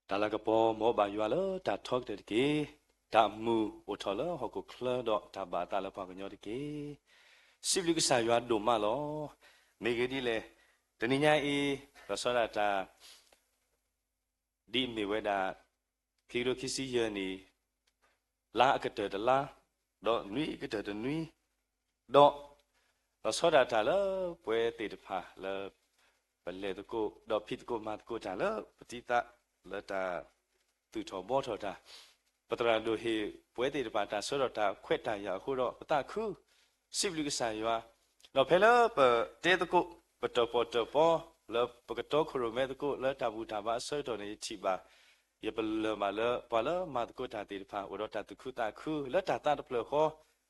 တၢ်လၤကပီၤမ့ၢ်အိၣ်ဘၣ်ယွၤလၢတၢ်ထီကတၢၢ်တက့ၢ်. တၢ်မုာ်အိၣ်ထီၣ်လၢဟီၣ်ခိၣ်ချၢဒီးတၢ်ဘၣ်အသးလၢပှၤကညီတက့ၢ်. စံးဘျုးကစၢ်ယွၤဒိၣ်မးလီၤ. မ့ၢ်ဂ့ၢ်ဒ်လဲၣ်, တနံၤညါအံၤ လီၤဆီဒၣ်တၢ် ဒ်အမ့ၢ်ဝဲဒၣ် ခံကထိခံဆံယဲၢ်နံၣ် လါအကတၢၢ်တလါ, ဒီးနွံအကတၢၢ်တနွံ, ဒီး လီၤဆီဒၣ်တၢ်လၢပဝဲသ့ၣ်တဖၣ်လၢ ပလဲၤသကိး ဒီးဖံးသကိးမၤသကိးတၢ်လၢပတံၤသကိး လၢတၢ်သူၣ်ထီၣ်ဘှီထီၣ်တၢ်, ပသရၣ်ဒိၣ်ဟ့ၣ်ပဝဲသ့ၣ်တဖၣ်တၢ်ဆၢထီၣ်တၢ်ခွဲးတၢ်ယာ်အဃိဒီး ပသးခု စံးဘျုးကစၢ်ယွၤ, ဒီးဖဲလၢပတဲသကိး ပတၢၣ်ပီၣ်တၢၣ်ပီ လၢပကတီခိၣ်ရိၣ်မဲသကိးလၢတၢ်ဘူၣ်တၢ်ဘါအဆၢကတီၢ်န့ၣ် ယထံၣ်ဘၣ် ယပလၢၢ်ဘၣ်လၢပှၤလၢမၤသကိးတၢ်သ့ၣ်တဖၣ် အိၣ်ဒီးတၢ်သူၣ်ခုသးခုလၢတၢ်သးတဖျၢၣ်ဃီ,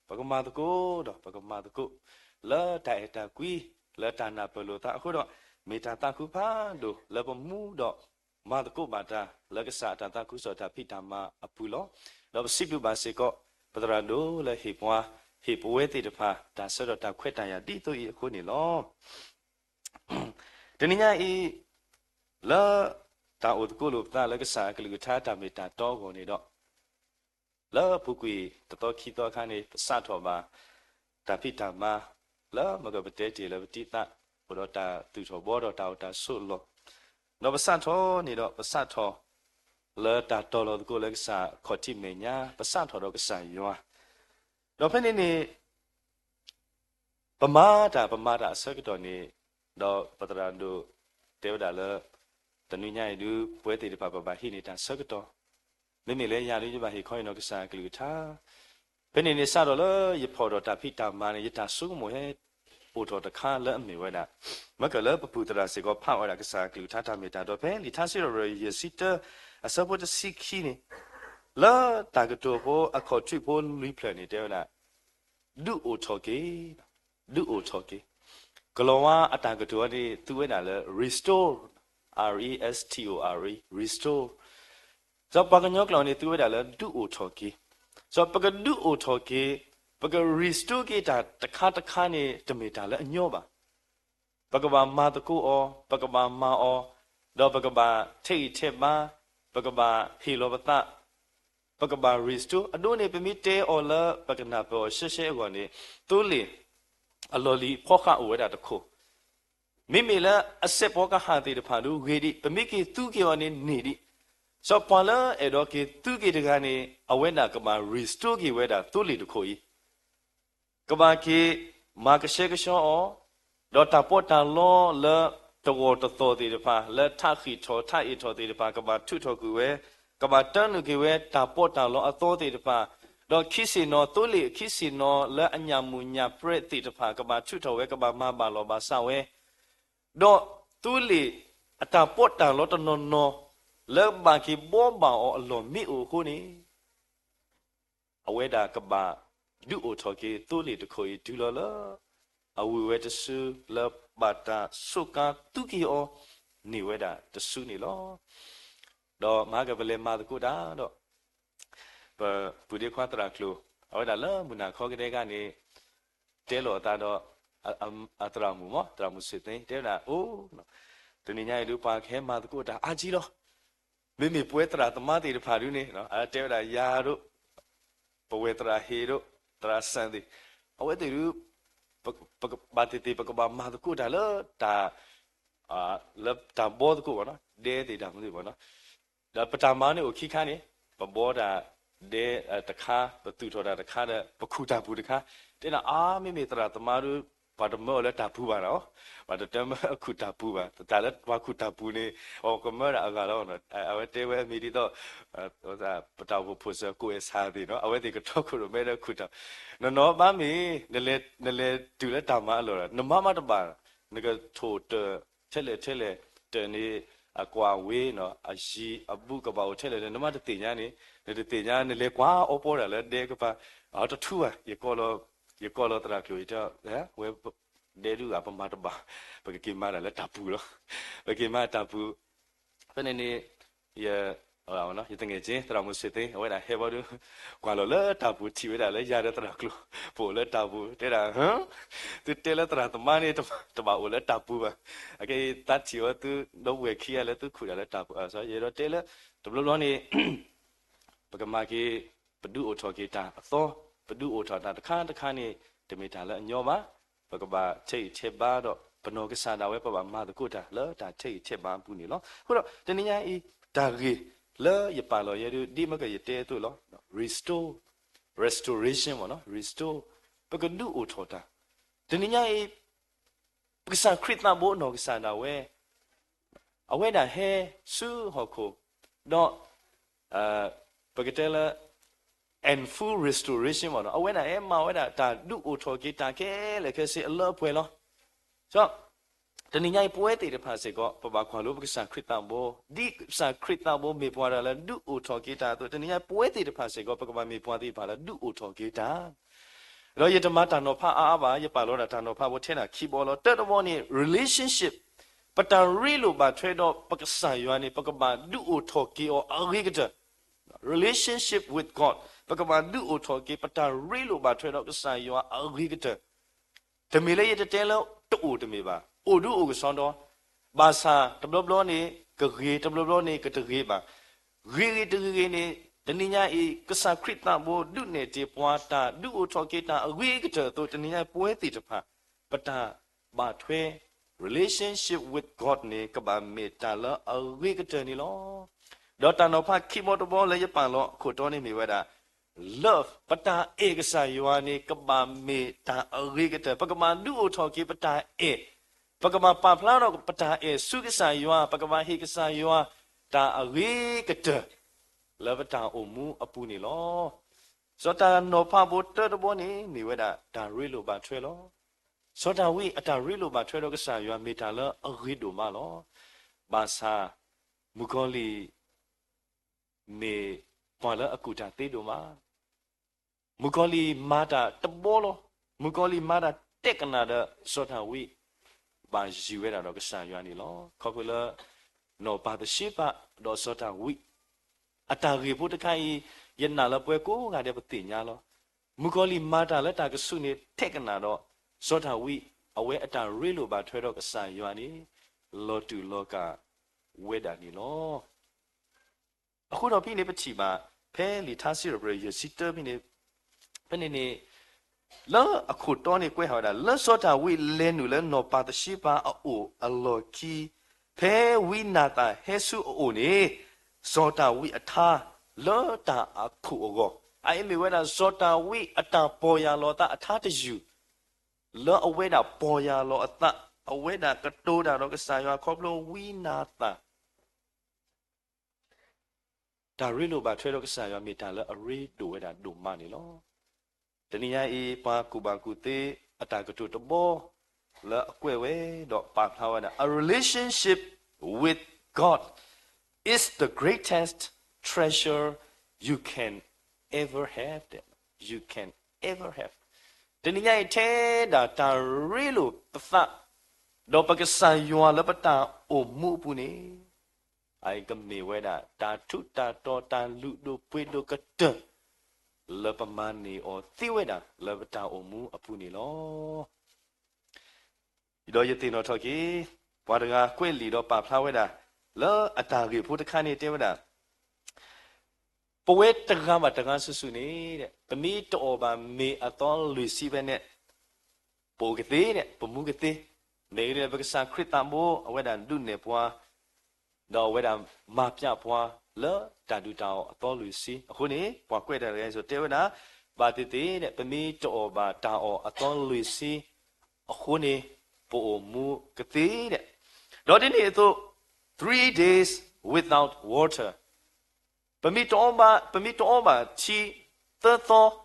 ပကမၤသကိးဒီးပကမၤသကိး လၢတၢ်အဲၣ်တၢ်ကွံ လၢတၢ်နၢ်ပၢၢ်လိာ်သးအဃိဒီး မ့ၢ်တၢ်သးခုဖးဒိၣ်လၢပမူဒီးမၤသကိးဘၣ်တၢ်လၢကစၢ်အတၢ်သးခုကစီၣ်တၢ်ဖံးတၢ်မၤအပူၤလီၤ. ဒီးပစံးဘျုးဘၣ်စ့ၢ်ကီး ပသရၣ်ဒိၣ်လၢဟ့ၣ်ပှၤ ဟ့ၣ်ပဝဲသ့ၣ်တဖၣ် တၢ်ဆၢထီၣ်တၢ်ခွဲးတၢ်ယာ်ဒ်သိးအံၤအဃိန့ၣ်လီၤ. တနံၤညါအံၤ လၢတၢ်အိၣ်သကိးလိာ်ပသးလၢကစၢ်အကလုၢ်ကထါတၢ်မ့ၢ်တၢ်တီအဂီၢ်န့ၣ်ဒီး လၢအပူၤကွံာ်တသီခံသီအခါန့ၣ် ပစးထီၣ်ဘၣ် တၢ်ဖံးတၢ်မၤ လၢမ့ၢ်ကပတဲတ့ၢ်လၢပတံၤသကိး အိၣ်ဒီးတၢ်သူၣ်ထီၣ်ဘှီထီၣ်တၢ်အိၣ်တၢ်ဆိးလီၢ်, ဒီးပစးထီၣ်န့ၣ်ဒီး ပစးထီၣ် လၢတၢ်တီၤလီၤသကိးလၢကစၢ်ခီၣ်ထံးမဲာ်ညါ ပစးထီၣ်ဒီးကစၢ်ယွၤ, ဒီးဖဲန့ၣ်န့ၣ် ပမၤတၢ် ပမၤတၢ်အဆၢကတီၢ်န့ၣ်, ဒီးပသရၣ်ဒိၣ်တဲဝဲဒၣ်လၢ တနွံညါအံၤဒုး ပဝဲသ့ၣ်တဖၣ်ပဘၣ်ဟံးန့ၢ်တၢ်ဆၢကတီၢ်, မ့မ့ၢ်လၢယၤဒုးယဘၣ်ဟ့ၣ်ခီဟ့ၣ်နီၤကစၢ်အကလုၢ်ကထါ, ဖဲန့ၣ်န့ၣ်စးထီၣ်လၢယဖီၣ်ဒီးတၢ်ဖံးတၢ်မၤန့ၣ် ယတၢ်ဆိကမိၣ်ဟဲ အိၣ်ထီၣ်တခါလၢအမ့ၢ်ဝဲဒၣ်, မ့ၢ်ကလၢပပုၢ်သရၣ်စ့ၢ်ကီးဖးဝဲဒၣ်ကစၢ်အကလုၢ်ကထါတၢ်မ့ၢ်တၢ်တီ ဖဲလံာ်ထါစံးထီၣ်ပတြၢၤယဲၢ်ဆံတၢ အဆၢဖိတဆံခံန့ၣ်, လၢတၢ်ကတိၤဖိအခီၣ်ထံးဖိလွံၢ်ဖျၢၣ်န့ၣ်တဲဝဲဒၣ် ဒုးအိၣ်ထီၣ်က့ၤ, ဒုးအိၣ်ထီၣ်က့ၤ, ကလီၤဝါအတၢ်ကတိၤဝဲန့ၣ် သူဝဲဒၣ်လၢ restore, R E S T O R E, restore, စီၤပှၤကညီကျိာ်န့ၣ် သူဝဲဒၣ်လၢဒုးအိၣ်ထီၣ်က့ၤ, စီၤပကဒုးအိၣ်ထီၣ်က့ၤ, ပက restore က့ၤတၢ်တခါတခါန့ၣ် တမ့ၢ်တၢ်လၢအညီဘၣ်. ပကဘၣ်မၤသကိးအီၤ, ပကဘၣ်မၤအီၤ, ဒီးပကဘၣ်ထဲးဂံၢ်ထဲးဘါ, ပကဘၣ်ဟ့ၣ်လီၤပသး, ပကဘၣ် restore အဒိန့ၣ် ပမ့ၢ်တဲအီၤလၢပကနၢ်ပၢၢ်အီၤရှဲရှဲအဂီၢ်န့ၣ်, သိလ့ၣ်အလီၢ်လံၤဖီဃာ်အိၣ်ဝဲဒၣ်တခိၣ်, မ့မ့ၢ်လၢအစဲးဖီကဟၣ်သ့ၣ်တဖၣ်ဒုးဂ့ၤဒံး, ပမ့ၢ်က့ၤသူက့ၤအီၤန့ၣ်န့ၢ်ဒံး, စီၤပှၤလၢအဲၣ်ဒိးက့ၤသူက့ၤတဂၤန့ၣ် အဝဲဒၣ်ကဘၣ် restore က့ၤဝဲဒၣ်သိလ့ၣ်တခိၣ်အံၤ ကဘၣ်က့ၤမၤကဆှဲကဆှီအီၤ, ဒီးတၢ်ပီးတၢ်လီလၢတဂီၢ်တသီၣ်သ့ၣ်တဖၣ် လၢထးဃံၣ်ထီၣ်ထးအ့ၣ်ထီၣ်သ့ၣ်တဖၣ် ကဘၣ်ထုးထီၣ်ကွံာ်ဝဲ, ကဘၣ်တၢနုာ်က့ၤဝဲတၢ်ပီးတၢ်လီအသီသ့ၣ်တဖၣ်, ဒီးခံဆ့ၣ်နီၤ သိလ့ၣ်ခံဆ့ၣ်နီၤလၢအညၣ်မုၢ်ညၣ်ပြဲးသ့ၣ်တဖၣ် ကဘၣ်ထုးထီၣ်ဝဲ ကဘၣ်မၤဘၣ်လီၤဘၣ်စးဝဲ, ဒီးသိလ့ၣ်အတၢ်ပီးတၢ်လီတနီၤနီၤ လၢဘၣ်က့ၤဘှီဘၣ်အီၤအလီၢ်မ့ၢ်အိၣ်အဃိန့ၣ် အဝဲဒၣ်ကဘၣ်ဒုးအိၣ်ထီၣ်က့ၤသိလ့ၣ်တခိၣ်အံၤတုၤလီၤလၢ အဝံၣ်ဝဲတစု လၢဘၣ်တၢ်စူးကါသူက့ၤအီၤန့ၢ်ဝဲဒၣ်တစုန့ၣ်လီၤ. ဒီးမဟါကပလဲၤမၤသကိးတၢ်ဒီး ပပုၢ်ဒ့ခွါသရၣ်ကျိၤ အဝဲဒၣ်လၢမုၢ်နၤခီကဒဲကန့ၣ် တဲလိာ်အသးဒီး အသရၣ်မုၣ်မ့ၢ် သရၣ်မုၣ်စ့ၣ်သ့ တဲဝဲဒၣ်အိၣ် တနံၤညါအံၤဒုး ပှၤကဟဲမၤသကိးတၢ်အါကံလီၤ. မ့မ့ၢ်ပဝဲသရၣ်သမါသ့ၣ်တဖၣ်ဒုးန့ၣ် အတဲဝဲဒၣ်ယၤဒိၣ် ပဝဲသရၣ်ဟ့ၣ်ဒိၣ် သရၣ်စၣ်သ့ၣ် အဝဲသ့ၣ်ဒုး ပကဘၣ်သ့ၣ်သ့ၣ် ပကဘၣ်မၤသကိးတၢ်လၢ လၢတၢ်ဘှီသကိးဘၣ်နီၤ ဒဲသ့ၣ်တၢ်မနုၤဘၣ်နီၤ ဒီးပတၢ်မၤန့ၣ်အိၣ်ခံခါန့ၣ် ပဘှီတၢ်ဒဲတခါ ပသူၣ်ထီၣ်တၢ်တခါဒီး ပခူၣ်တၢ်ပူၤတခါ တဲဒၣ်အါ မ့မ့ၢ်သရၣ်သမါဒုး ပှၤတမၢအီၤလၢတၢ်ပူၤဘၣ်နီၤ ပှၤတတမၢခူၣ်တၢ်ပူၤဘၣ် တၢ်လၢပှၤခူၣ်တၢ်ပူၤန့ၣ် ပကမၢဒၣ်အဂၤလီၤ အဝဲတဲဝဲမ့ၢ်ဒ်သိး ပတၢ်အိၣ်ဖှိၣ်ဖိစၢၤ ကိးအဲၣ်ဆၣ်သ့ၣ်နီၤ အဝဲသ့ၣ်ကတီခိၣ်ရိၣ်မဲဒီးခူၣ်တၢ် နနီၤဘၣ်မ့ၢ် နလဲၤတုၤလၢတၢ်မၤအလီၢ်ဒီး နမၤမးတဘၣ် နကထိၣ်တၢၢ်ထဲလဲၣ်ထဲလဲၣ် တၢၢ်န့ၣ် အကွၢ်ဝ့နီၤ အယံၤအဘူးကဘၣ်အိၣ်ထဲလဲၣ်န့ၣ် နမ့ၢ်တသ့ၣ်ညါန့ၣ် နတသ့ၣ်ညါ နလဲၤကွၢ်အီပီဒၣ်လၢဒဲကပၤ အတထူဘၣ် ယကိးလီၤသရၣ်ကျိၤအံၤ တဲဝဲ ဒဲဒုးဂၤ ပမၤတဘၣ် ပကက့ၤမၤတၢ်လၢတၢ်ပူၤလီၤ ပက့ၤမၤတၢ်ပူၤ ဖဲန့ၣ်န့ၣ် ယ ယသငယ်ချင်း သရၣ်မုၣ်စ့သ့ အဝဲဒၣ်ဟဲဘီဒုး ကွၢ်လီၤလၢတၢ်ပူၤ ထံၣ်ဝဲဒၣ်လၢယၤဒီးသရၣ်ကျိၤ ပအိၣ်လၢတၢ်ပူၤ တဲဒၣ်, သုတဲလၢသရၣ်သမါန့ၣ် တဘၣ်အိၣ်လၢတၢ်ပူၤဘၣ်. အခဲအံၤ သးထံၣ်ဝဲသု ဒီပုၢ်ဝဲၢ်ခံဂၤလၢသုခူၣ်တၢ်လၢတၢ်ပူၤ ယအဲၣ်ဒိးတဲလၢ တဘျီဘျီန့ၣ် ပကမၤက့ၤ ပဒုးအိၣ်ထီၣ်က့ၤတၢ်အသီ, ပဒုးအိၣ်ထီၣ်တၢ်တခါတခါန့ၣ် တမ့ၢ်တၢ်လၢအညီဘၣ်. ပကဘၣ်ထဲးဂံၢ်ထဲးဘါဒီး ပနီၢ်ကစၢ်ဒၣ်ဝဲ ပဘၣ်မၤသကိးတၢ်လၢတၢ်ထဲးဂံၢ်ထဲးဘါအပူၤန့ၣ်လီၤ. အဃိဒီး တနံၤညါအံၤ တၢ်ဂ့ၢ်လၢယပာ်လီၤယဲဒၣ် ဒ်မ့ၢ်ကယတဲအသိးလီၤ. restore, restoration မ့ၢ်နီၤ, restore ပကဒုးအိၣ်ထီၣ်တၢ်. တနံၤညါအံၤ ပကစၢ်ခရံာ်သးဘိနီၢ်ကစၢ်ဒၣ်ဝဲ အဝဲဒၣ်ဟဲဆူဟီၣ်ခိၣ်, ဒီး ပကတဲလၢ and full restoration မ့ၢ်နီၤ, အဝဲဒၣ်ဟဲမၤဝဲဒၣ်တၢ်ဒုးအိၣ်ထီၣ်က့ၤတၢ်ခဲလၢာ်ခဲဆ့အလၢအပှဲၤလီၤ. ဒီး တနံၤညါအံၤ ပဝဲသ့ၣ်တဖၣ်စ့ၢ်ကီး ပဘၣ်ကွၢ်လိပကစၢ်ခရံာ်သးဘိ, ဒ်ကစၢ်ခရံာ်သးဘိမ့ၢ်ပှၤတဂၤလၢဒုးအိၣ်ထီၣ်က့ၤတၢ်အသိး တနံၤညါအံၤ ပဝဲသ့ၣ်တဖၣ်စ့ၢ်ကီး ပကဘၣ်မ့ၢ်ပှၤသ့ၣ်တဖၣ်လၢဒုးအိၣ်ထီၣ်က့ၤတၢ် ဒီးယတမၤတၢ်နီၤဖးအါအါဘၣ်, ယပာ်လီၤဒၣ်တၢ်နီၤဖးဖိထဲဒၣ်ခံဘီလီၤ. တၢတဘီန့ၣ် relationship, ပတၢ်ရ့လိာ်ဘၣ်ထွဲဒီးပကစၢ်ယွၤန့ၣ် ပကဘၣ်ဒုးအိၣ်ထီၣ်က့ၤအီၤအဂ့ၤကတၢၢ်. relationship with God, ပကဘၣ်ဒုးအိၣ်ထီၣ်က့ၤ ပတၢ်ရ့လိာ်ဘၣ်ထွဲဒီးကစၢ်ယွၤအဂ့ၤကတၢၢ် တမ့ၢ်လၢယတတဲလၢတအိၣ်တမ့ၢ်ဘၣ်, အိၣ်ဒုးအိၣ်ကစီဒီ, ဘၣ်ဆၣ်တဘျီဘျီန့ၣ် ကဂ့ၤ, တဘျီဘျီန့ၣ် ကတဂ့ၤဘၣ်. ဂ့ၤဂ့ၤတဂ့ၤဂ့ၤန့ၣ် တနံၤညါအံၤ ကစၢ်ခရံာ်သးဘိဒုးနဲၣ်တ့ၢ်ပှၤတၢ်ဒုးအိၣ်ထီၣ်က့ၤတၢ်အဂ့ၤကတၢၢ်အသိး တနံၤညါအံၤပဝဲသ့ၣ်တဖၣ် ပတၢ်ဘၣ်ထွဲ relationship with God န့ၣ် ကဘၣ်မ့ၢ်တၢ်လၢအဂ့ၤကတၢၢ်န့ၣ်လီၤ. ဒီးတၢ်နီၤဖးခံဘီတဘီလၢယပာ်လီၤအခိၣ်တီန့ၣ်မ့ၢ်ဝဲဒၣ် love, ပတၢ်အဲၣ်ကစၢ်ယွၤန့ၣ် ကဘၣ်မ့ၢ်တၢ်အဂ့ၤကတၢၢ်, ပကဘၣ်ဒုးအိၣ်ထီၣ်က့ၤပတၢ်အဲၣ်, ပကဘၣ်ပာ်ဖျါထီၣ်ပတၢ်အဲၣ်ဆူကစၢ်ယွၤ, ပကဘၣ်ဟ့ၣ်ကစၢ်ယွၤ တၢ်အဂ့ၤကတၢၢ် လၢပတၢ်အိၣ်မူအပူၤန့ၣ်လီၤ. စီၤတၢ်နီၤဖးဖိတၢတဘီန့ၣ် မ့ၢ်ဝဲဒၣ်တၢ်ရ့လိာ်ဘၣ်ထွဲလီၤ. စီၤဒၤဝံးအတၢ်ရ့လိာ်ဘၣ်ထွဲဒီးကစၢ်ယွၤမ့ၢ်တၢ်လၢအဂ့ၤဒိၣ်မးလီၤ. ဘၣ်ဆၣ် မုၣ်ကီၤလံၢ် မ့ၢ်ပှၤလၢအကူၣ်တၢ်သ့ဒိၣ်မး, မုၣ်ကီၤလံၢ်မၤတၢ်တဘီလီၤ. မုၣ်ကီၤလံၢ်မၤတၢ်တဲကနၣ်ဒီးစီၤဒၤဝံး ဘၣ်ယံၤဝဲဒၣ်ဒီးကစၢ်ယွၤန့ၣ်လီၤ. ခီဖျိလၢ နီၢ်ပၤသရှ့ဘၤဒီးစီၤဒၤဝံး အတၢ်ဂ့ၢ်ဖိတခါအံၤ ယနာ်လၢပဝဲကိးဂၤဒဲးပသ့ၣ်ညါလီၤ. မုၣ်ကီၤလံၢ်မၤတၢ်လၢတၢ်ကဆူးန့ၣ် ထဲကနၣ်ဒီး စီၤဒၤဝံး အဝဲအတၢ်ရ့လိာ်ဘၣ်ထွဲဒီးကစၢ်ယွၤန့ၣ် လီၤတူာ်လီၤကာ်ဝဲဒၣ်န့ၣ်လီၤ. အဃိဒီးဖဲန့ၣ်ပထံၣ်ဘၣ် ဖဲလံာ်ထါစံးထီၣ်ပတြၢၤယဲၢ်ဆံတၢဖဲန့ၣ်, ဖဲန့ၣ်န့ၣ် လၢအခိၣ်တီန့ၣ်ကွဲးဟးဝဲဒၣ် လၢစီၤဒၤဝံးလဲၤနုာ်လၢနီၢ်ပၤသရှ့ဘၤအအိၣ်အလီၢ်ခံ ဖဲဝံနၤသၣ်ဟဲဆူအအိၣ်န့ၣ် စီၤဒၤဝံးအထါလၢတၢ်အခိၣ်အဂီၢ်, အအံၤမ့ၢ်ဝဲဒၣ်စီၤဒၤဝံးအတၢ်ပီၢ်ယၢ်လီၤအသးအထါတယုၢ် လၢအဝဲဒၣ်ပီၢ်ယၢ်လီၤအသး, အဝဲဒၣ်ကတိၤတၢ်ဒီးကစၢ်ယွၤခီဖျိဝံနၤသၣ် တၢ်ရ့လိာ်ဘၣ်ထွဲဒီးကစၢ်ယွၤမ့ၢ်တၢ်လၢအရ့ဒိၣ်ဝဲဒၣ်ဒိၣ်မးန့ၣ်လီၤ. တနံၤညါအံၤ ပှၤကူၣ်ဘၣ်ကူၣ်သ့အတၢ်ကတိၤတဘီ လၢအကွဲးဝဲဒီးပာ်ဖျါဝဲဒၣ် a relationship with God is the greatest treasure you can ever have, you can ever have. တနံၤညါအံၤထဲဒၣ်တၢ်ရ့လိာ်ပသး ဒီးပကစၢ်ယွၤလၢပတၢ်အိၣ်မူအပူၤန့ၣ် အကမ့ၢ်ဝဲဒၣ် တၢ်ထူးတၢ်တီၤ တၢ်လုၢ်ဒိၣ်ပှ့ၤဒိၣ်ကတၢၢ် လၢပမၤန့ၢ်အီၤသ့ဝဲဒၣ် လၢပတၢ်အိၣ်မူအပူၤန့ၣ်လီၤ. ဒီးယသ့ၣ်နီၣ်ထီၣ်က့ၤ ပှၤတဂၤကွဲးလံာ်ဒီးပာ်ဖျါဝဲဒၣ် လၢအတၢ်ဂ့ၢ်ဖိတခါန့ၣ်တဲဝဲဒၣ် ပဝဲတဂၤဘၣ်တဂၤစုာ်စုာ်န့ၣ် ပမ့ၢ်တအီၣ်ဘၣ်မ့ၤအသီလွံၢ်ဆံဖဲန့ၣ် ပအိၣ်ကသ့, ပမူကသ့, မ့ၢ်ဂ့ၤဒ်လဲၣ်ပကစၢ်ခရံာ်သးဘိ အဝဲဒၣ်ဒုးနဲၣ်ပှၤ ဒီးအဝဲဒၣ်မၤပျးပှၤလၢတၢ်ဒုးတၢ်အီၣ်အသီလွံၢ်ဆံ. အဃိန့ၣ် ပှၤကွဲးတၢ်တဂၤအံၤစ့ၢ်တဲဝဲဒၣ် ဘၣ်သ့ၣ်သ့ၣ် ပမ့ၢ်တအီၣ်ဘၣ်တၢ်အီၣ်အသီလွံၢ်ဆံ အဃိန့ၣ် ပအိၣ်မူကသ့ဒဲး. ဒီးဒ်န့ၣ်အသိး three days without water ပမ့ၢ်တအီဘၣ်, ပမ့ၢ်တအီဘၣ်ထံသၢသီ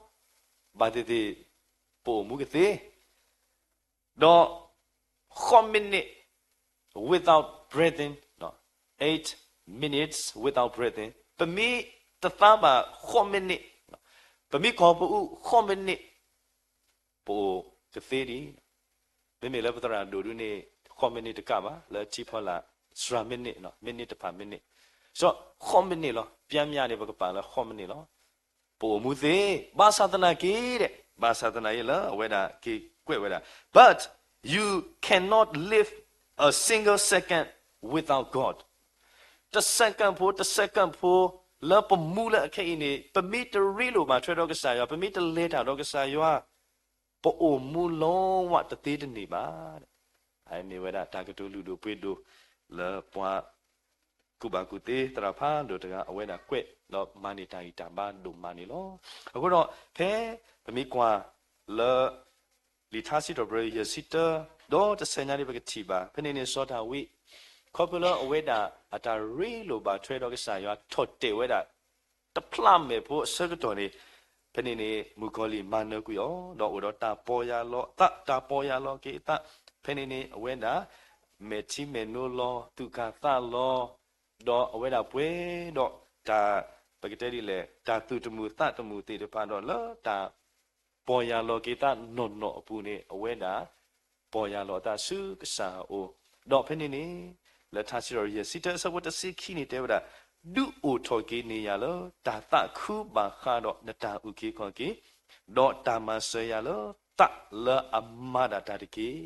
ဘၣ်သ့ၣ်သ့ၣ် ပအိၣ်မူကသ့. ဒီး ဃိးမံးနံး without breathing, eight minutes without breathing ပမ့ၢ်တသါဘၣ်ဃိးမံးနံး, ပမ့ၢ်ကီၢ်ပအူးဃိးမံးနံး ပအိၣ်ကသ့ဒံး. မ့မ့ၢ်လၢပသရၣ်ဒိၣ်ဒုန့ၣ် ဃိးမံးနံးတကးဘၣ်, လၢထံဖီလာ် စှၤမံးနံး, မံးနံးတဖၣ်မံးနံး. စီၤ ဃိးမံးနံးလီၤ, ပျဲမးန့ၣ် ပကပာ်လၢဃိးမံးနံးလီၤ. ပအိၣ်မူသ့, ဘၣ်ဆၣ်သနာ်က့ဒီး, ဘၣ်ဆၣ်သနာ်က့လၢအဝဲဒၣ်က့ၤကွဲးဝဲဒၣ်, But you cannot live a single second without God. တစဲးကၣ်ဖိ တစဲးကၣ်ဖိ လၢပမူလၢအခဲအံၤန့ၣ် ပမ့ၢ်တရ့လိာ်ဘၣ်ထွဲဒီးကစၢ်ယွၤ, ပမ့ၢ်တလဲၤတၢ်ဒီးကစၢ်ယွၤ, ပအိၣ်မူလီၤဝးတသ့တန့ၢ်ဘၣ်. အမ့ၢ်ဝဲဒၣ်တၢ်ကတိၤလုၢ်ဒိၣ်ပှ့ၤဒိၣ် လၢပှၤကူၣ်ဘၣ်ကူၣ်သ့သရၣ်ဖးဒိၣ်တဂၤ အဝဲဒၣ်ကွဲးဒီးမၤန့ၢ်တၢ်ဂံၢ်တၢ်ဘါဒိၣ်မးန့ၣ်လီၤ. အဃိဒီး ဖဲပမ့ၢ်ကွၢ်လၢ လံာ်ထါစံးထီၣ်ပတြၢၤ ယဲၢ်ဆံတၢ ဒီးတဆဲးညါန့ၣ် ပကထံၣ်ဘၣ် ဖဲန့ၣ်န့ၣ် စီၤဒၤဝံး ခီဖျိလၢအဝဲဒၣ်အတၢ်ရ့လိာ်ဘၣ်ထွဲဒီးကစၢ်ယွၤ ထီၣ်တဲာ်ဝဲဒၣ် တဖျးမဲာ်ဖိအဆၢကတီၢ်န့ၣ်, ဖဲန့ၣ်န့ၣ် မုၣ်ကီၤလံၢ်မၤနၢၤကွံာ်အီၤ, ဒီးအိၣ်ဒီးတၢ်ပီၢ်ယၢ်လီၤအသး, တၢ်ပီၢ်ယၢ်လီၤက့ၤအသး, ဖဲန့ၣ်န့ၣ် အဝဲဒၣ် မဲာ်ထံမဲာ်နိလီၤ, သူၣ်ကၢ်သးလီၤ, ဒီးအဝဲဒၣ်ပှဲၤဒီးတၢ်, ပကတဲဒ်လဲၣ်, တၢ်သူၣ်တမုာ်သးတမုာ်သ့ၣ်တဖၣ်ဒီး လၢတၢ်ပီၢ်ယၢ်လီၤက့ၤသးနီၢ်နီၢ်အပူၤန့ၣ် အဝဲဒၣ် ပီၢ်ယၢ်လီၤအသးဆူကစၢ်အအိၣ်, ဒီးဖဲန့ၣ်န့ၣ် လၢထါစံးထီၣ်ပတြၢၤ ယဲၢ်ဆံတၢ အဆၢဖိတဆံခံန့ၣ် တဲဝဲဒၣ်, ဒုးအိၣ်ထီၣ်က့ၤန့ၢ်ယၤလၢ တၢ်သးခုဘၣ်ဃးဒီး နတၢ်အုၣ်က့ၤခီၣ်က့ၤ, ဒီးတၢ်မၤစၢၤယၤလၢ သးလၢအမၤဒၣ်တၢ်တက့ၢ်.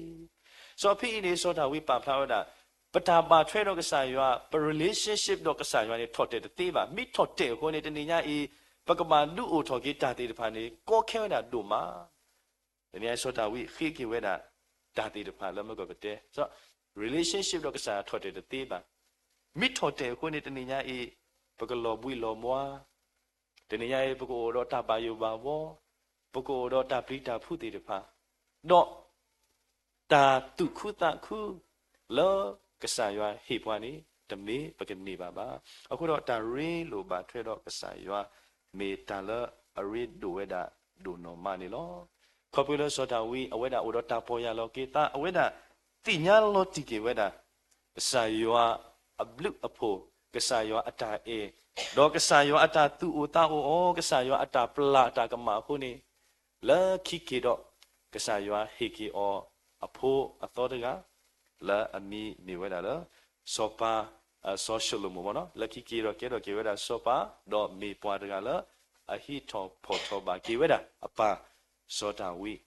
စီၤ ဖဲအံၤန့ၣ် စီၤဒၤဝံးပာ်ဖျါဝဲဒၣ် ပတၢ်ဘၣ်ထွဲဒီးကစၢ်ယွၤ, ပ relationship ဒီးကစၢ်ယွၤန့ၣ် ထီၣ်တဲာ်တသ့ဘၣ်. မ့ၢ်ထီၣ်တဲာ်အဃိန့ၣ် တနံၤညါအံၤ ပကဘၣ်ဒုးအိၣ်ထီၣ်က့ၤတၢ်သ့ၣ်တဖၣ်န့ၣ် ကီခဲဝဲဒၣ်ဒိၣ်မး. တနံၤညါအံၤ စီၤဒၤဝံးဃ့က့ၤဝဲဒၣ် တၢ်သ့ၣ်တဖၣ်လၢမ့ၢ်ကီၢ်ပတဲ, relationship ဒီးကစၢ်ယွၤထီၣ်တဲာ်တသ့ဘၣ်. မ့ၢ်ထီၣ်တဲာ်အဃိန့ၣ် တနံၤညါအံၤ ပကလီၤဘှံးလီၤဘှါ, တနံၤညါအံၤ ပကအိၣ်ဒီးတၢ်ဘၣ်ယိၣ်ဘၣ်ဘှီ, ပကအိၣ်ဒီးတၢ်ပျံၤတၢ်ဖုးသ့ၣ်တဖၣ်, ဒီး တၢ်သူၣ်ခုသးခု လၢကစၢ်ယွၤဟ့ၣ်ပှၤန့ၣ် တမ့ၢ်ပကန့ၢ်ဘၣ်ဘၣ်. အဃိဒီးတၢ်ရ့လိာ်ဘၣ်ထွဲဒီးကစၢ်ယွၤ မ့ၢ်တၢ်လၢအရ့ဒိၣ်ဝဲဒၣ်ဒိၣ်နီၢ်မးန့ၣ်လီၤ. ခီဖျိလၢစီၤဒၤဝံး အဝဲဒၣ်အိၣ်ဒီးတၢ်ပီၢ်ယၢ်လီၤက့ၤသး, အဝဲဒၣ်သ့ၣ်ညါလီၤတံၢ်က့ၤဝဲဒၣ် ကစၢ်ယွၤအဘျုးအဖှိၣ်, ကစၢ်ယွၤအတၢ်အဲၣ်, ဒီးကစၢ်ယွၤအတၢ်သူၣ်အိၣ်သးအိၣ်အီၤ, ကစၢ်ယွၤအတၢ်ပျၢ်တၢ်ကမၣ်အဃိန့ၣ်, လၢခံက့ၤဒီး ကစၢ်ယွၤဟ့ၣ်က့ၤအီၤအဖိအသီတဂၤ, လၢအမံၤမ့ၢ်ဝဲဒၣ်လၢ စီၤပၤ, စီၤၡလိၤမိၣ်မ့ၢ်နီၤ, လၢခံက့ၤဒီးကဲထီၣ်က့ၤဝဲဒၣ်စီၤပၤ, ဒီးမ့ၢ်ပှၤတဂၤလၢ အဟံးထီၣ်ဖီၣ်ထီၣ်ဘၣ်က့ၤဝဲဒၣ်အပၢ်စီၤဒၤဝံး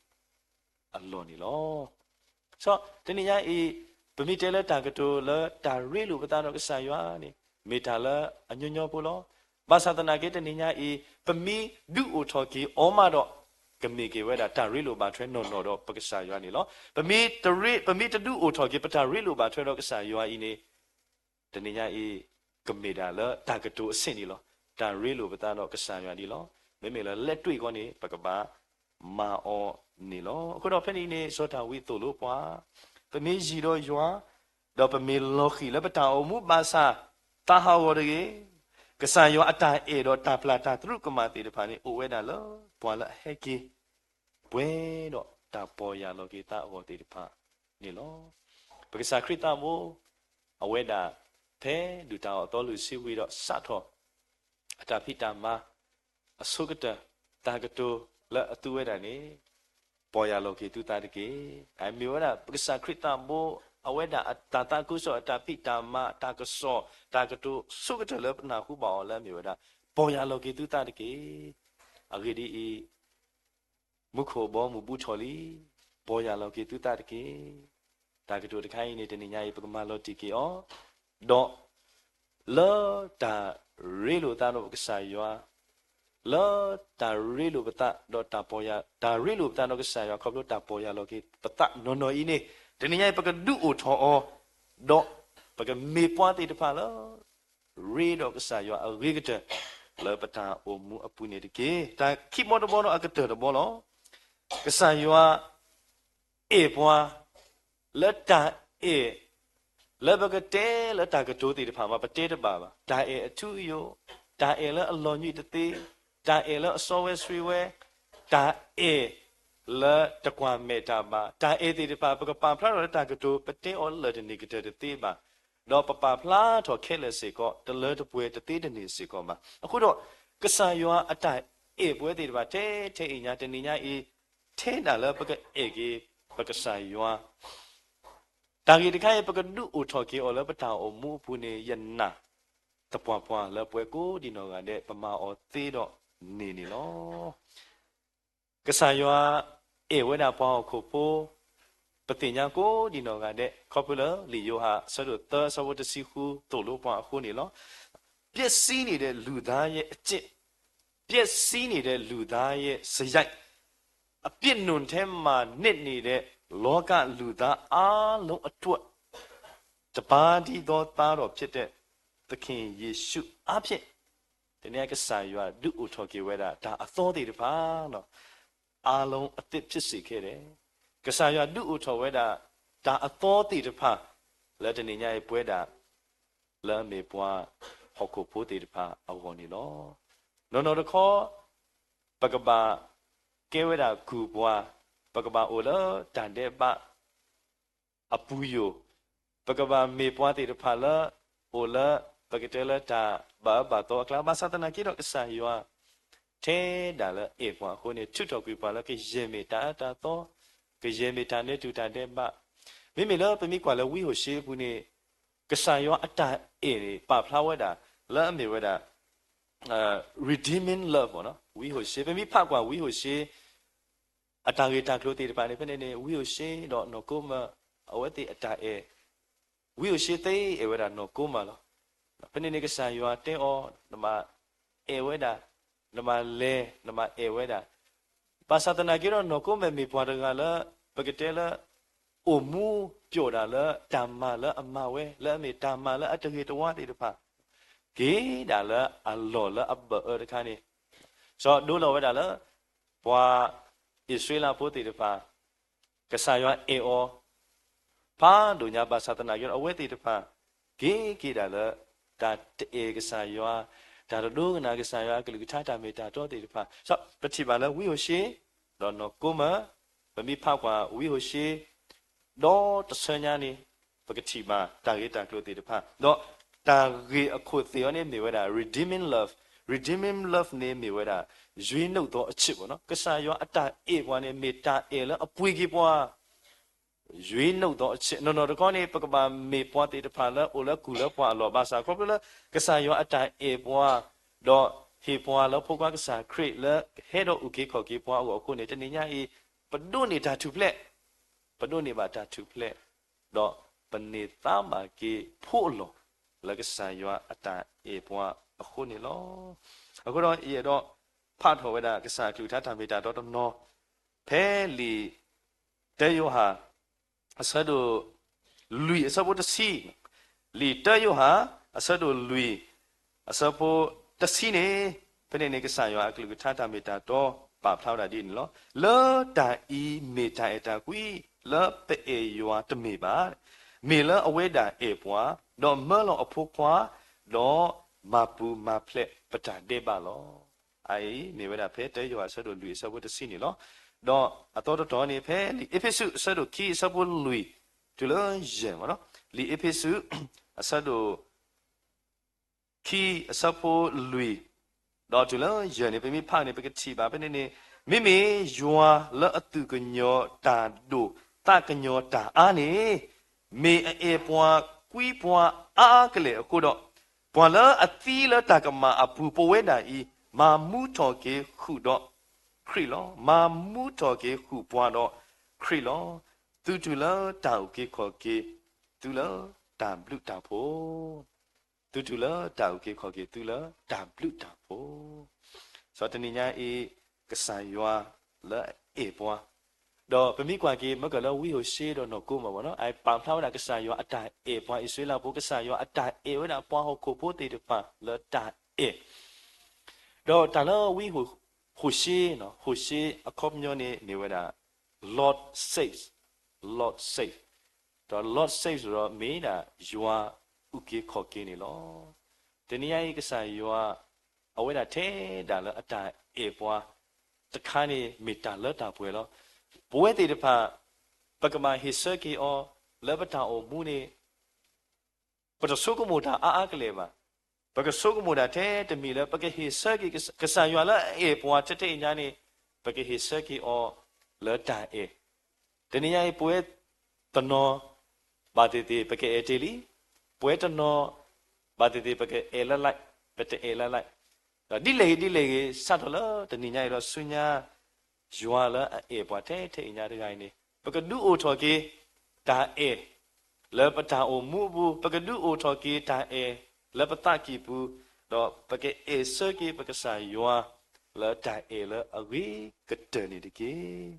အလီၢ်န့ၣ်လီၤ. စီၤ တနံၤညါအံၤ ပမ့ၢ်တဲလၢတၢ်ကတိၤလၢတၢ်ရ့လိာ်ပသးဒီးကစၢ်ယွၤန့ၣ် မ့ၢ်တၢ်လၢအညီညီဖိလီၤ. ဘၣ်ဆၣ်သနာ်က့တနံၤညါအံၤ ပမ့ၢ်ဒုးအိၣ်ထီၣ်က့ၤအီၤမးဒီး ကမ့ၢ်က့ၤဝဲဒၣ်တၢ်ရ့လိာ်ဘၣ်ထွဲနီၢ်နီၢ်ဒီးပကစၢ်ယွၤန့ၣ်လီၤ. ပမ့ၢ်တရ့, ပမ့ၢ်တဒုးအိၣ်ထီၣ်က့ၤ ပတၢ်ရ့လိာ်ဘၣ်ထွဲဒီးကစၢ်ယွၤအံၤန့ၣ် တနံၤညါအံၤ ကမ့ၢ်ဒၣ်လၢတၢ်ကတိၤအဆင့်န့ၣ်လီၤ. တၢ်ရ့လိာ်ပသးဒီးကစၢ်ယွၤဒ်လီၤ. မ့မ့ၢ်လၢလက်တွေ့အဂီၢ်န့ၣ် ပကဘၣ်မၤအီၤန့ၣ်လီၤ. အဃိဒီးဖဲန့ၣ်အံၤန့ၣ် စီၤဒၤဝံးသိၣ်လိပှၤ, ပမ့ၢ်ယံၤဒီးယွၤ, ဒီးပမ့ၢ်လီၤဃံၤလၢပတၢ်အိၣ်မူဘၣ်ဆၣ် သးဟးဂီၤတဂ့ၤ. ကစၢ်ယွၤအတၢ်အဲၣ်ဒီးတၢ်ပျၢ်တၢ်သရူးကမၣ်သ့ၣ်တဖၣ်န့ၣ် အိၣ်ဝဲဒၣ်လၢပှၤလၢအဟဲက့ၤ ပှဲၤဒီးတၢ်ပီၢ်ယၢ်လီၤက့ၤသးအဂီၢ်သ့ၣ်တဖၣ်န့ၣ်လီၤ. ပကစၢ်ခရံာ်သးဘိ အဝဲဒၣ် ဖဲဒုၣ်တၢ်အီၣ်သီလွံၢ်ဆံဝံၤဒီးစးထီၣ် အတၢ်ဖံးတၢ်မၤ အဆိကတၢၢ် တၢ်ကတိၤလၢအသူဝဲဒၣ်န့ၣ် ပီၢ်ယၢ်လီၤက့ၤသုသးတက့ၢ်. အမ့ၢ်ဝဲဒၣ်ပကစၢ်ခရံာ်သးဘိ အဝဲဒၣ်အတၢ်သးခုကစီၣ် အတၢ်ဖံးတၢ်မၤ တၢ်ကစီၣ် တၢ်ကတိၤဆိကတၢၢ်လၢပနၢ်ဟူဘၣ်အီၤလၢအမ့ၢ်ဝဲဒၣ် ပီၢ်ယၢ်လီၤက့ၤသုသးတက့ၢ်. အဂ့ၢ်ဒ်အံၤ မူခိၣ်အဘီအမုၢ်ဘူးထီၣ်လံ, ပီၢ်ယၢ်လီၤက့ၤသုသးတက့ၢ်. တၢ်ကတိၤတခါအံၤန့ၣ် တနံၤညါအံၤ ပကမၤလီၤတံၢ်က့ၤအီၤ, ဒီး လၢတၢ်ရ့လိာ်သးဒီးပကစၢ်ယွၤ, လၢတၢ်ရ့လိာ်ပသးဒီးတၢ်ပီၢ်ယၢ်, တၢ်ရ့လိာ်ပသးဒီးကစၢ်ယွၤ ခီဖျိတၢ်ပီၢ်ယၢ်လီၤက့ၤပသးနီၢ်နီၢ်အံၤန့ၣ် တနံၤညါအံၤ ပကဒုးအိၣ်ထီၣ်အီၤ, ဒီးပကမ့ၢ်ပှၤသ့ၣ်တဖၣ်လၢ ရ့ဒီးကစၢ်ယွၤအဂ့ၤကတၢၢ် လၢပတၢ်အိၣ်မူအပူၤန့ၣ်တက့ၢ်. တၢ်ခံဘီတဘီဒီးအကတၢၢ်တဘီလီၤ. ကစၢ်ယွၤအဲၣ်ပှၤ လၢတၢ်အဲၣ် လၢပကတဲလၢတၢ်ကတိၤသ့ၣ်တဖၣ်မး ပတဲတဘၣ်ဘၣ်. တၢ်အဲၣ်အထူအယိာ်, တၢ်အဲၣ်လၢအလီၤညွံးတသ့, တၢ်အဲၣ်လၢအစီဝဲဆှံဝဲ, တၢ်အဲၣ်လၢတကွၢ်မဲာ်တၢ်ဘၣ်, တၢ်အဲၣ်သ့ၣ်တဖၣ် ပကပာ်ဖျါထီၣ်လၢတၢ်ကတိၤ ပတဲအီၤလၢာ်တန့ၢ်ကတၢၢ်တသ့ဘၣ်. ဒီးပပာ်ဖျါထီၣ်ခဲလၢာ်စ့ၢ်ကီး တလၢတပှဲၤတသ့တန့ၢ်စ့ၢ်ကီးဘၣ်. အဃိဒီး ကစၢ်ယွၤအတၢ်အဲၣ်ပဝဲသ့ၣ်တဖၣ် ထဲထဲအံၤညါ တနံၤညါအံၤ ထဲဒၣ်လၢပကအဲၣ်က့ၤပကစၢ်ယွၤ တၢ်ဂ့ၢ်တခါအံၤ ပကဒုးအိၣ်ထီၣ်က့ၤအီၤလၢပတၢ်အိၣ်မူအပူၤန့ၣ် ယနာ် သပှၢ်ပှၢ်လၢပဝဲကိးဒံးနီၢ်ဂၤဒဲး ပမၤအီၤသ့ဒီးန့ၣ်န့ၣ်လီၤ. ကစၢ်ယွၤအဲၣ်ဝဲဒၣ်ပှၤဟီၣ်ခိၣ်ဖိ, ပသ့ၣ်ညါကိးဒံးနီၢ်ဂၤဒဲး ခီဖျိလၢလံာ်ယိၤဟၣ်အဆၢဒိၣ်သၢအဆၢဖိတဆံဃုသိၣ်လိပှၤအဃိန့ၣ်လီၤ. ပျက်စီးနေတဲ့လူသားရဲ့အကျင့်, ပျက်စီးနေတဲ့လူသားရဲ့စရိုက်, အပြစ်နုတ်ထဲမှာနစ်နေတဲ့လောကလူသားအားလုံးအတွက် တပါးတည်းသောသားတော်ဖြစ်တဲ့သခင်ယေရှုအားဖြင့် တနံၤအံၤကစၢ်ယွၤဒုးအိၣ်ထီၣ်က့ၤဝဲဒၣ် တၢ်အသီသ့ၣ်တဖၣ် အားလုံးအသစ်ဖြစ်စေခဲ့တယ်. ကစၢ်ယွၤဒုးအိၣ်ထီၣ်ဝဲဒၣ် တၢ်အသီသ့ၣ်တဖၣ် လၢတနံၤညါအံၤပဝဲဒၣ် လၢအမ့ၢ်ပှၤဟီၣ်ခိၣ်ဖိသ့ၣ်တဖၣ်အဂီၢ်န့ၣ်လီၤ. နီၢ်နီၢ်တခီ ပကဘၣ်ကဲဝဲဒၣ်ကုၢ်ပှၤ, ပကဘၣ်အိၣ်လၢတၢ်ဒဲးဘး အပူၤယိာ်, ပကဘၣ်မ့ၢ်ပှၤသ့ၣ်တဖၣ်လၢ အိၣ်လၢ ပကတဲလၢတၢ်ဘၣ်အၢဘၣ်သီအကျါ, ဘၣ်ဆၣ်သနာ်က့ဒီးကစၢ်ယွၤ ထဲဒၣ်လၢအဲၣ်ပှၤအဃိန့ၣ် ထုးထီၣ်ကွံာ်ပှၤလၢကယဲၢ်မ့ၢ်တၢ်အၢတၢ်သီ, ကယဲၢ်မ့ၢ်တၢ်နဲၣ်တူၢ်တၢ်ဒဲးဘး. မ့မ့ၢ်လၢပမ့ၢ်ကွၢ်လၢဝံဟိၤၡ့အပူၤန့ၣ် ကစၢ်ယွၤအတၢ်အဲၣ်န့ၣ် ပာ်ဖျါဝဲဒၣ် လၢအမ့ၢ်ဝဲဒၣ် redeeming love ဝံဟိၤၡ့, ပမ့ၢ်ဖးကွၢ်ဝံဟိၤၡ့ အတၢ်ဂ့ၢ်တၢ်ကျိၤသ့ၣ်တဖၣ်န့ၣ် ဖဲန့ၣ်န့ၣ် ဝံဟိၤၡ့ဒီးနီၢ်ကိမၢ် အဝဲသ့ၣ်အတၢ်အဲၣ်, ဝံဟိၤၡ့သ့အဲၣ်ဝဲဒၣ်နီၢ်ကိမၢ်လီၤ. ဖဲန့ၣ်န့ၣ် ကစၢ်ယွၤတဲအီၤ နဘၣ်အဲၣ်ဝဲဒၣ်, နဘၣ်လဲၤ, နဘၣ်အဲၣ်ဝဲဒၣ်. ဘၣ်ဆၣ်သနာ်က့ဒီးနီၢ်ကိမၢ်မ့ၢ်ပှၤတဂၤလၢ ပကတဲလၢ အိၣ်မူပျိာ်ဒၣ်လၢတၢ်မၤလၢအမၤဝဲ လၢအမ့ၢ်တၢ်မၤလၢအတဂ့ၤတဝါသ့ၣ်တဖၣ် က့ၤဒၣ်လၢအလီၢ်လၢအဘၢၣ်အၢတခါန့ၣ်, စီၤဒိလီၤဝဲဒၣ်လၢ ပှၤအံၣ်စရ့လးဖိသ့ၣ်တဖၣ် ကစၢ်ယွၤအဲၣ်အီၤ ဖးဒိၣ်ညါ ဘၣ်ဆၣ်သနာ်က့ဒီး အဝဲသ့ၣ်တဖၣ် က့ၤက့ၤဒၣ်လၢ တၢ်တအဲၣ်ကစၢ်ယွၤ, တၢ်တဒိကနၣ်ကစၢ်ယွၤအကလုၢ်ကထါတၢ်မ့ၢ်တၢ်တီသ့ၣ်တဖၣ်. ပထံၣ်ဘၣ်လၢဝံဟိၤၡ့ ဒီးနီၢ်ကိမၢ်, ပမ့ၢ်ဖးကွၢ်ဝံဟိၤၡ့ ဒီတဆၢညါန့ၣ် ပကထံၣ်ဘၣ်တၢ်ဂ့ၢ်တၢ်ကျိၤသ့ၣ်တဖၣ်, ဒီးတၢ်ဂ့ၢ်အခိၣ်သ့ၣ်အီၤန့ၣ်မ့ၢ်ဝဲဒၣ် redeeming love, redeeming love န့ၣ်မ့ၢ်ဝဲဒၣ် ရွေးနှုတ်သောအချစ် ပေါ့နော်, ကစၢ်ယွၤအတၢ်အဲၣ်ပှၤန့ၣ် မ့ၢ်တၢ်အဲၣ်လၢအပှ့ၤက့ၤပှၤ ရွေးနှုတ်သောအချစ်, နီၢ်နီၢ်တခီန့ၣ် ပကဘၣ်မ့ၢ်ပှၤသ့ၣ်တဖၣ်လၢအိၣ်လၢကုၢ်လၢပှၤအလီၢ်ဘၣ်ဆၣ် ခီဖျိလၢ ကစၢ်ယွၤအတၢ်အဲၣ်ပှၤ, ဒီးဟ့ၣ်ပှၤလၢဖိခွါကစၢ်ခရံာ်လၢဟဲဒီးအုၣ်က့ၤခီၣ်က့ၤပှၤအဂီၢ်အဃိန့ၣ် တနံၤညါအံၤ ပဒိးန့ၢ်တၢ်ထူၣ်ဖျဲး, ပဒိးန့ၢ်ဘၣ်တၢ်ထူၣ်ဖျဲး, ဒီးပန့ၢ်သါဘၣ်က့ၤဖိအလီၢ် လၢကစၢ်ယွၤအတၢ်အဲၣ်ပှၤအဃိန့ၣ်လီၤ. အဃိဒီးယအဲၣ်ဒိး ဖးထီၣ်ဝဲဒၣ်ကစၢ်အကလုၢ်ကထါတၢ်မ့ၢ်တၢ်တီတနီၤ, ဖဲလံာ် တၢယိၤဟၣ် အဆၢဒိၣ် လွံၢ်အဆၢဖိတဆံ, လံာ်တၢယိၤဟၣ် အဆၢဒိၣ်လွံၢ် အဆၢဖိတဆံန့ၣ်, ဖဲန့ၣ်န့ၣ် ကစၢ်ယွၤအကလုၢ်ကထါတၢ်မ့ၢ်တၢ်တီ ပာ်ဖျါဝဲဒၣ်ဒ်န့ၣ်လီၤ. လၢတၢ်အံၤမ့ၢ်တၢ်အဲၣ်တၢ်ကွံ လၢပအဲၣ်ယွၤတမ့ၢ်ဘၣ်, မ့ၢ်လၢအဝဲဒၣ်အဲၣ်ပှၤ, ဒီးမၢလီၤအဖိခွါ, ဒီးမၤပူၤမၤဖျဲးပတၢ်ဒဲးဘးလီၤ. အအံၤ မ့ၢ်ဝဲဒၣ်ဖဲတၢယိၤဟၣ်အဆၢဒိၣ်လွံၢ်အဆၢဖိတဆံန့ၣ်လီၤ. ဒီးအသီတတီၤန့ၣ် ဖဲလံာ်အ့းဖ့းစူးအဆၢဒိၣ်ခံအဆၢဖိလွံၢ် တုၤလၢယဲၢ်မ့ၢ်နီၤ, လံာ်အ့းဖ့းစူး အဆၢဒိၣ် ခံအဆၢဖိလွံၢ် ဒီးတုၤလၢယဲၢ်န့ၣ် ပမ့ၢ်ဖးန့ၣ် ပကထံၣ်ဘၣ်ဖဲန့ၣ်န့ၣ်, မ့မ့ၢ်ယွၤလၢအသူၣ်ကညီၤတၢ်ဒိၣ်သးကညီၤတၢ်အါန့ၣ်, မ့ၢ်အအဲၣ်ပှၤကွံပှၤအါအါကလဲာ်အဃိဒီး, ပှၤလၢအသံလၢတၢ်ကမၣ်အပူၤ ပဝဲဒၣ်အံၤ မၤမူထီၣ်က့ၤဃုာ်ဒီးခရံာ်လီၤ. မၤမူထီၣ်က့ၤဃုာ်ပှၤဒီးခရံာ်လီၤ. သုတုၤလၢတၢ်အုၣ်က့ၤခီၣ်က့ၤ, သုလၢတၢ်ဘျုးတၢ်ဖှိၣ် သုတုၤလၢတၢ်အုၣ်က့ၤခီၣ်က့ၤ သုလၢတၢ်ဘျုးတၢ်ဖှိၣ်. စီၤတနံၤညါအံၤ ကစၢ်ယွၤလၢအအဲၣ်ပှၤ, ဒီးပမ့ၢ်ကွၢ်က့ၤ မ့ၢ်ကလၢဝံဟိၤၡ့ဒီးနီၢ်ကိမၢ်မ့ၢ်နီၤ, အပာ်ဖျါဝဲဒၣ်ကစၢ်ယွၤအတၢ်အဲၣ်ပှၤအံၣ်စရ့လးဖိ, ကစၢ်ယွၤအတၢ်အဲၣ်ဝဲဒၣ်ပှၤဟီၣ်ခိၣ်ဖိသ့ၣ်တဖၣ်လၢတၢ်အဲၣ် ဒီးတၢ်လၢဝံဟိၤ, ဟိၤၡ့, ဟိၤၡ့အခီပညီန့ၣ်မ့ၢ်ဝဲဒၣ် Lord saves, Lord saves, ဒီး Lord saves ဒီးမ့ၢ်ဒၣ်ယွၤအုၣ်က့ၤခီၣ်က့ၤန့ၣ်လီၤ. တနံၤညါအံၤကစၢ်ယွၤ အဝဲဒၣ်ထဲဒၣ်လၢအတၢ်အဲၣ်ပှၤတခါန့ၣ် မ့ၢ်တၢ်လၢတၢ်ပှဲၤလီၤ. ပဝဲသ့ၣ်တဖၣ် ပကဘၣ်ဟ့ၣ်ဆၢက့ၤအီၤလၢပတၢ်အိၣ်မူန့ၣ် ပတဆိကမိၣ်တၢ်အါအါကလဲာ်ဘၣ်. ပကဆိကမိၣ်တၢ်ထဲတမံၤလၢ ပကဟ့ၣ်ဆၢက့ၤကစၢ်ယွၤလၢအအဲၣ်ပှၤထဲထဲအံၤညါန့ၣ်, ပကဟ့ၣ်ဆၢက့ၤအီၤလၢတၢ်အဲၣ်. တနံၤညါအံၤ ပဝဲတနီၤ ဘၣ်သ့ၣ်သ့ၣ် ပကအဲၣ်တ့ၢ်လံ, ပဝဲတနီၤ ဘၣ်သ့ၣ်သ့ၣ် ပကအဲၣ်လၢ like, ပတအဲၣ်လၢ like, ဒီးဒ်လဲၣ်ဂ့ၤဒ်လဲၣ်ဂ့ၤ စးထီၣ်လၢတနံၤညါအံၤဒီးဆူညါ ယွၤလၢအအဲၣ်ပှၤထဲထဲအံၤညါတဂၤအံၤန့ၣ် ပကဒုးအိၣ်ထီၣ်က့ၤ တၢ်အဲၣ် လၢပတၢ်အိၣ်မူအပူၤ, ပကဒုးအိၣ်ထီၣ်က့ၤတၢ်အဲၣ်လၢပသးကံၢ်ပူၤ, ဒီးပကအဲၣ်ဆၢက့ၤပကစၢ်ယွၤ လၢတၢ်အဲၣ်လၢအဂ့ၤကတၢၢ်န့ၣ်တက့ၢ်.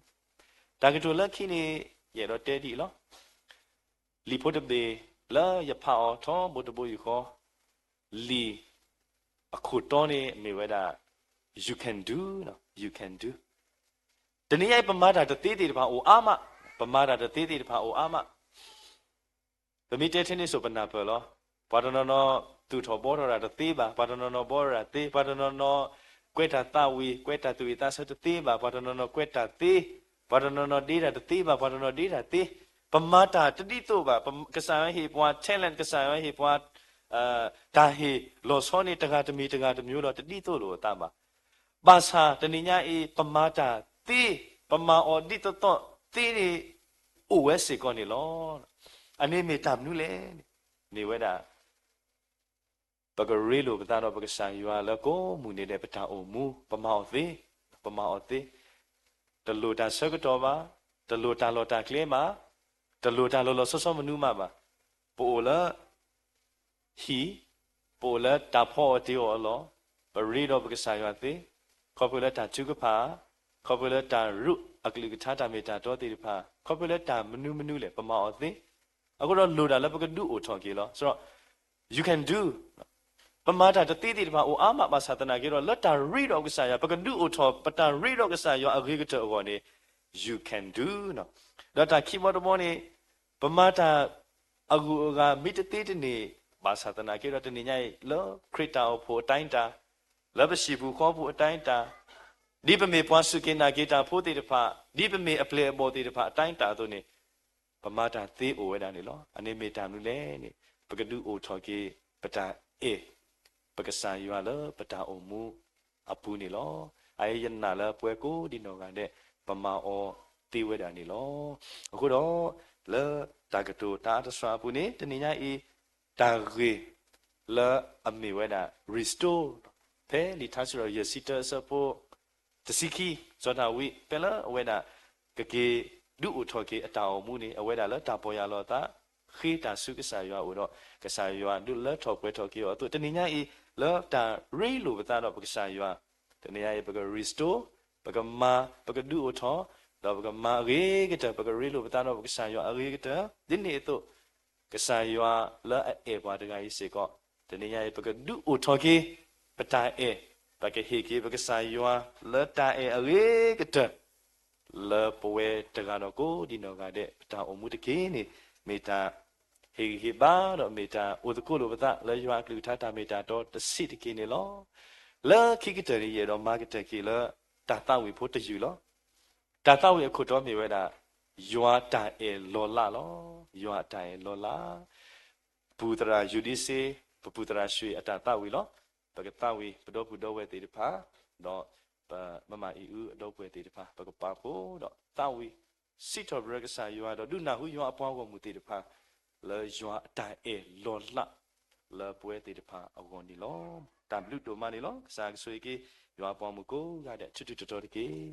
တၢ်ကတိၤလၢခံန့ၣ် ယအဲၣ်ဒိးတဲဒ်အံၤလီၤ. လံာ်ဖိတဘ့ၣ်လၢယဖးအီၤထီဘိတဘိယူၢ်ဃီ, လံာ်အခိၣ်တီန့ၣ်မ့ၢ်ဝဲဒၣ် you can do, you can do. တနံၤညါအံၤ ပမၤတၢ်တသ့သ့ၣ်တဖၣ်အိၣ်အါမး, ပမၤတၢ်တသ့သ့ၣ်တဖၣ်အိၣ်အါမး. ပမ့ၢ်တဲထဲန့ၣ်စိၤ ပနၢ်ပၢၢ်လီၤ. ပှၤတနီၤနီၤ သူၣ်ထီၣ်ဘှီထီၣ်တၢ်တသ့ဘၣ်, ပှၤတနီၤနီၤဘှီထီၣ်တၢ်သ့, ပှၤတနီၤနီၤ ကွဲးတၢ်သးဝံၣ်, ကွဲးတၢ်သူၣ်ဝံၣ်သးဆၢတသ့ဘၣ်, ပှၤတနီၤနီၤကွဲးတၢ်သ့, ပှၤတနီၤနီၤဒ့တၢ်တသ့ဘၣ်, ပှၤတနီၤနီၤဒ့တၢ်သ့, ပမၤတၢ်တဒ်သိးဘၣ်. ကစၢ်ယွၤဟ့ၣ်ပှၤ talent, ကစၢ်ယွၤဟ့ၣ်ပှၤ တၢ်ဟ့ၣ်လီၤဆီန့ၣ် တဂၤတမံၤတဂၤတမံၤဒီး တဒ်သိးလိာ်အသးဘၣ်. ဘၣ်ဆၣ်တနံၤညါအံၤ ပမၤတၢ်သ့, ပမၤအီၤဒ်သိးသိးသ့န့ၣ် အိၣ်ဝဲစ့ၢ်ကီးန့ၣ်လီၤ. အန့ၣ်မ့ၢ်တၢ်မနုၤလဲၣ်န့ၣ် မ့ၢ်ဝဲဒၣ် ပကရ့လိာ်ပသးဒီးပကစၢ်ယွၤလၢကိးမုၢ်နံၤဒဲး ပတၢ်အိၣ်မူ, ပမၤအီၤသ့, ပမၤအီၤသ့, တလိၣ်တၢ်ဆၢကတီၢ်ဘၣ်, တလိၣ်တၢ်လီၢ်တၢ်ကျဲဘၣ်, တလိၣ်တၢ်လီၤလီၤဆီဆီမနုၤမးဘၣ်. ပအိၣ်လၢ ဟံၣ်, ပအိၣ်လၢတၢ်ဖီအီၣ်တ့ၤအီၣ်အလီၢ်, ပရ့ဒီးပကစၢ်ယွၤသ့, ခီဖျိလၢတၢ်ထုကဖၣ်, ခီဖျိလၢတၢ်ရူးအကလုၢ်ကထါတၢ်မ့ၢ်တၢ်တီသ့ၣ်တဖၣ်, ခီဖျိလၢတၢ်မနုၤမနုၤလဲၣ် ပမၤအီၤသ့, အဃိဒီးလိၣ်ဒၣ်လၢပကဒုးအိၣ်ထီၣ်က့ၤလီၤ. ဆိုတော့ you can do, ပမၤတၢ်တသ့သ့ၣ်တဖၣ်အိၣ်အါမး ဘၣ်ဆၣ်သနာ်က့ဒီး လၢတၢ်ရ့ဒီးကစၢ်ယွၤ ပကဒုးအိၣ်ထီၣ် ပတၢ်ရ့ဒီးကစၢ်ယွၤအဂ့ၤကတၢၢ်အဂီၢ်န့ၣ် you can do. ဒီးတၢ်ခံဘီတဘီန့ၣ် ပမၤတၢ်အဂုၤအဂၤမ့ၢ်တသ့တန့ၢ် ဘၣ်ဆၣ်သနာ်က့ဒီး တနံၤညါအံၤ လၢခရံာ်တၢ်အိၣ်ဖှိၣ်အတၢ်အံၤတၢ်, လၢပဟံၣ်ပူၤဃီပူၤအတၢ်အံၤတၢ်, ဒ်ပမ့ၢ်ပှၤစူၢ်က့ၤနာ်က့ၤတၢ်ဖိသ့ၣ်တဖၣ်, ဒ်ပမ့ၢ်အပျဲၢ်အဘီၣ်သ့ၣ်တဖၣ်အတၢ်အံၤတၢ်အသိးန့ၣ် ပမၤတၢ်သ့အိၣ်ဝဲဒၣ်န့ၣ်လီၤ. အန့ၣ်မ့ၢ်တၢ်မနုၤလဲၣ်န့ၣ် ပကဒုးအိၣ်ထီၣ်က့ၤ ပတၢ်အဲၣ် ပကစၢ်ယွၤလၢပတၢ်အိၣ်မူအပူၤန့ၣ်လီၤ. အအံၤယနာ်လၢပဝဲကိးဒံနီၢ်ဂၤဒဲး ပမၤအီၤသ့ဝဲဒၣ်န့ၣ်လီၤ. အဃိဒီး လၢတၢ်ကတိၤတၢ်အါတစှၤအပူၤန့ၣ် တနံၤညါအံၤ တၢ်ဂ့ၢ် လၢအမ့ၢ်ဝဲဒၣ် restore ဖဲလံာ်ထါစံးထီၣ်ပတြၢၤ ယဲၢ်ဆံတၢအဆၢဖိ တဆံခံ စီၤဒၤဝံး ဖဲလၢအဝဲဒၣ် ကက့ၤဒုးအိၣ်ထီၣ်က့ၤအတၢ်အိၣ်မူန့ၣ် အဝဲဒၣ်လၢတၢ်ပီၢ်ယၢ်လီၤအသး ဃ့တၢ်ဆူကစၢ်ယွၤအအိၣ်ဒီး ကစၢ်ယွၤဒုးလၢထီၣ်ပှဲၤထီၣ်က့ၤအီၤအသိး တနံၤညါအံၤ လၢတၢ်ရ့လိာ်ပသးဒီးပကစၢ်ယွၤ တနံၤညါအံၤ ပက restore ပကမၤ ပကဒုးအိၣ်ထီၣ် ဒီးပကမၤအဂ့ၤကတၢၢ် ပကရ့လိာ်ပသးဒီးပကစၢ်ယွၤအဂ့ၤကတၢၢ် ဒ်န့ၣ်အသိး ကစၢ်ယွၤလၢအအဲၣ်ပှၤတဂၤအံၤစ့ၢ်ကီး တနံၤညါအံၤ ပကဒုးအိၣ်ထီၣ်က့ၤ ပတၢ်အဲၣ် ပကဟ့ၣ်က့ၤပကစၢ်ယွၤလၢတၢ်အဲၣ်အဂ့ၤကတၢၢ် လၢပဝဲတဂၤဒီးကိးဒံနီၢ်ဂၤဒဲး ပတၢ်အိၣ်မူတက့ၢ်န့ၣ် မ့ၢ်တၢ်ဟ့ၣ်ဂံၢ်ဟ့ၣ်ဘါဒီးမ့ၢ်တၢ်အိၣ်သကိးလိာ်ပသးလၢယွၤအကလုၢ်ကထါတၢ်မ့ၢ်တၢ်တီတဆံးတက့ၢ်န့ၣ်လီၤ. လၢခံကတၢၢ်န့ၣ် ယအဲၣ်ဒိးမၤကတၢၢ်က့ၤလၢ တၢ်သးဝံၣ်ဖိတယုၢ်လီၤ. တၢ်သးဝံၣ်အခိၣ်တီမ့ၢ်ဝဲဒၣ် ယွၤတၢ်အဲၣ်လီၤလးလီၤ. ယွၤအတၢ်အဲၣ်လီၤလး ပူၤသရၣ်ယူဒံစ့, ပပူၤသရၣ်ၡွ့ၣ်အတၢ်သးဝံၣ်လီၤ. ပကသးဝံၣ်ပဒီပုၢ်ဒီဝဲၢ်သ့ၣ်တဖၣ်, ဒီးပမမၤအံၤအုအဒီပုၢ်ဝဲၢ်သ့ၣ်တဖၣ် ပကပာ်ဖှိၣ်ဒီးသးဝံၣ် စံးထီၣ်ပတြၢၤကစၢ်ယွၤဒီးဒုးနၢ်ဟူယွၤအပှၤဂီၢ်မုၢ်သ့ၣ်တဖၣ် လၢယွၤအတၢ်အဲၣ်လီၤလး လၢပဝဲသ့ၣ်တဖၣ်အဂီၢ်န့ၣ်လီၤ. တၢ်ဘျုးဒိၣ်မးန့ၣ်လီၤ. ကစၢ်ကဆိၣ်ဂ့ၤက့ၤ ယွၤအပှၤဂီၢ်မုၢ်ကိးဂၤဒဲး ထူးထူးတီၤတီၤတက့ၢ်.